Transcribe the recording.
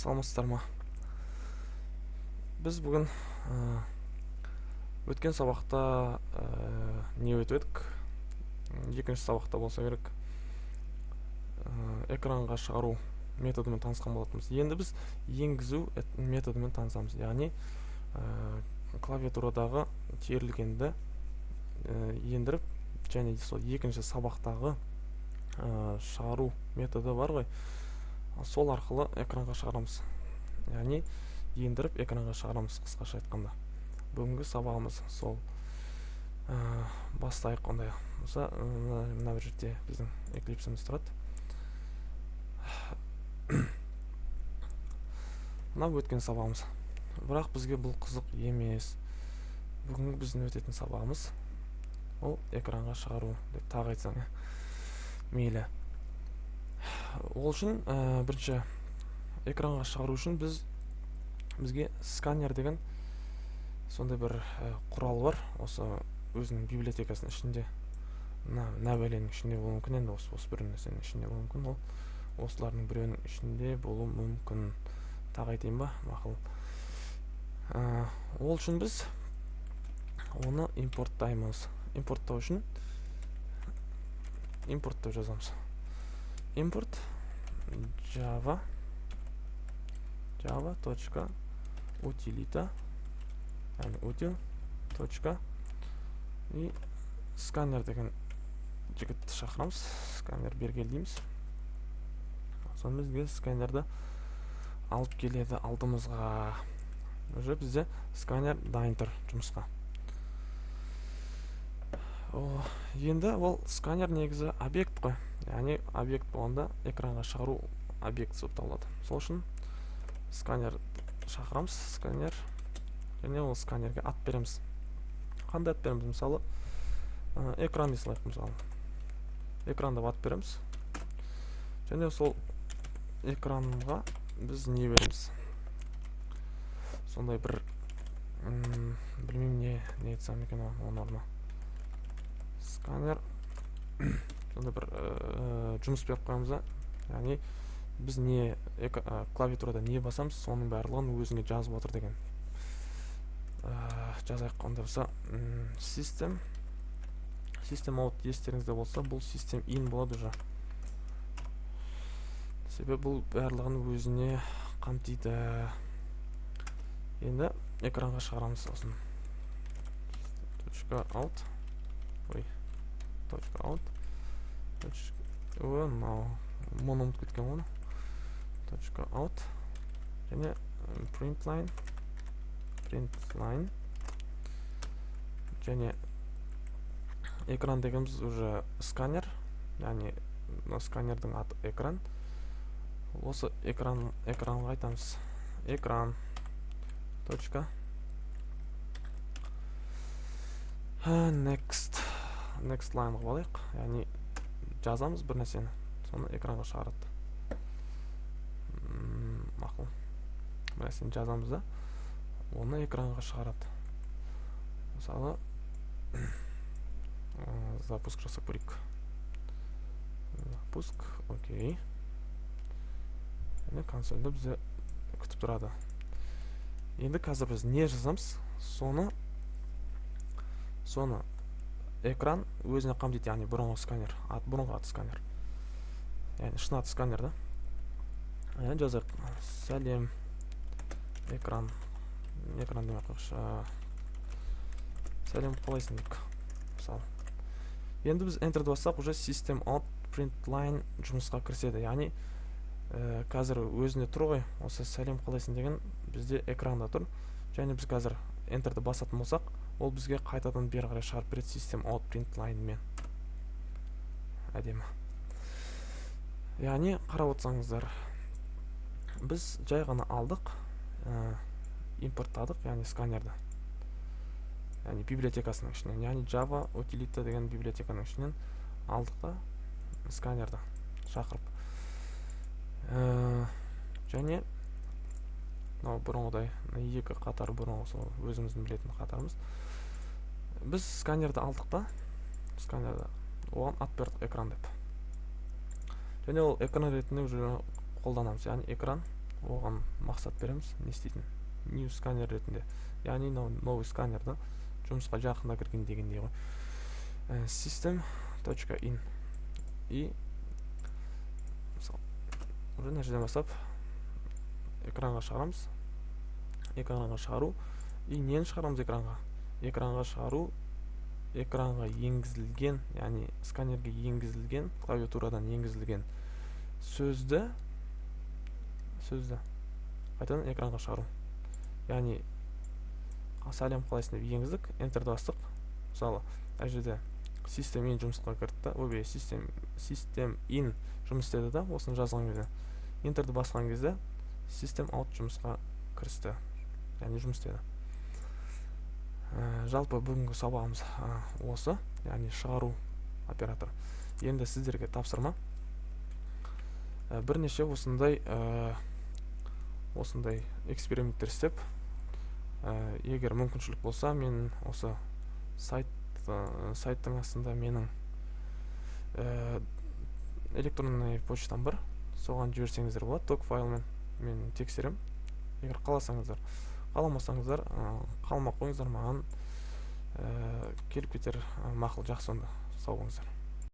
Саламатсыздар ма? Біз бүгін өткен сабақта не өтіп едік? Екінші сабақта болса керек. Экранға шығару методымен танысқан болатынбыз. Енді біз енгізу методымен танысамыз. Яғни клавиатурадағы терілгенді ендіріп, және сол екінші сабақтағы шығару методы бар ғой, сол арқылы экранға шығарамыз, яғни ендіріп экранға шығарамыз. Қысқаша айтқанда, бүгінгі сабағымыз сол. Бастайық ондай болса. Мына бір жерде біздің Eclipse-іміз тұрады. Мынау өткен сабағымыз, бірақ бізге бұл қызық емес. Бүгінгі біздің өтетін сабағымыз ол экранға шығару деп тағы айтсаң, иә. Мейлі. Ол үшін бірінші экранға шығару үшін бізге сканер деген сондай бір құрал бар. Осы өзінің библиотекасының ішінде, мына бәленің ішінде болуы мүмкін. Енді осы бір нәрсенің ішінде болуы мүмкін. Ол осылардың біреуінің ішінде болуы мүмкін. Тағы айтайын ба? Мақұл. Ол үшін біз оны импорттаймыз. Импорттау үшін импорт деп жазамыз. Импорт java, java точка утилита, яғни util точка, и сканер деген жігітті шақырамыз. Сканер бері кел дейміз. Сонымен бізге сканерді алып келеді алдымызға. Уже бізде сканер дайын тұр жұмысқа. О, енді ол сканер негізі объект қой, яғни объект болғанда экранға шығару объектісі болып табылады. Сол үшін сканер шақырамыз, сканер, және ол сканерге ат береміз. Қандай ат береміз? Мысалы, экран дей салайық. Мысалы, экран деп ат береміз. Және сол экранға біз не береміз? Сондай бір білмеймін, не айтсам екен оның орнына. Сканер сондай бір жұмыс беріп қоямыз да, яғни біз не клавиатурада не басамыз, соның барлығын өзіңе жазып отыр деген. Жазайық онда болса. System out, естеріңізде болса, бұл system in болады уже, себебі бұл барлығын өзіне қамтиды. Енді экранға шығарамыз осыны. Точка out, ой, точка out, точка, ой, мынау мұны ұмытып кеткен ғой. Точка out және print line, print line. Және экран дегеніміз уже сканер, яғни мына сканердің аты экран. Осы экранға айтамыз: экран точка next line қылып алайық, яғни жазамыз бір нәрсені, соны экранға шығарады. Мақұл, бір нәрсені жазамыз да, оны экранға шығарады. Мысалы, запуск жасап көрейік. Запуск, окей. Және консольда бізде күтіп тұрады. Енді қазір біз не жазамыз, соны экран өзіне қамтиды, яғни бұрынғы сканер ат, бұрынғы аты сканер, яғни шын аты сканер да. Яғни жазайық: сәлем, экран. Экран демей ақ қояйықшы, сәлем, қалайсың дейік, мысалы. Енді біз Enter бассақ, уже system out print line жұмысқа кіріседі. Яғни қазір өзінде тұр ғой осы сәлем, қалайсың деген бізде экранда тұр. Және біз қазір Enterді басатын болсақ, ол бізге қайтадан бері қарай шығарып береді system out print line мен. Әдемі. Яғни қарап отырсаңыздар, біз жай ғана алдық, импорттадық, яғни сканерді, яғни библиотекасының ішінен, яғни Java утилита деген библиотеканың ішінен алдық та, сканерді шақырып, және мынау бұрынғыдай екі қатар, бұрынғы сол өзіміздің білетін қатарымыз. Біз сканерді алдық та, сканерді оған ат бердік экран деп, және ол экран ретінде уже қолданамыз. Яғни экран Оған мақсат береміз, не істейтін, new Scanner ретінде, яғни мынау новый сканер да, жұмысқа жақында кірген дегендей ғой. System точка in. И мысалы, уже мына жерден бастап экранға шығарамыз. Экранға шығару. И нені шығарамыз экранға? Экранға шығару экранға енгізілген, яғни сканерге енгізілген, клавиатурадан енгізілген сөзді қайтадан экранға шығару. Яғни «Сәлем, қалайсың» деп енгіздік, Enter ді бастық. Мысалы, ана жерде system in жұмысқа кірді да, ойбай, system in жұмыс істеді да. Осыны жазған кезде, Enter ді басқан кезде system out жұмысқа кірісті, яғни жұмыс істеді. Жалпы бүгінгі сабағымыз осы, яғни шығару оператор. Енді сіздерге тапсырма: бірнеше осындай эксперименттер істеп, егер мүмкіншілік болса, мен осы сайттың астында менің электронный почтам бар, соған жіберсеңіздер болады док файлмен. Мен тексерем, егер қаласаңыздар. Қаламасаңыздар, қалмай ақ қойыңыздар, маған келіп кетер. Мақұл, жақсы, онда сау болыңыздар.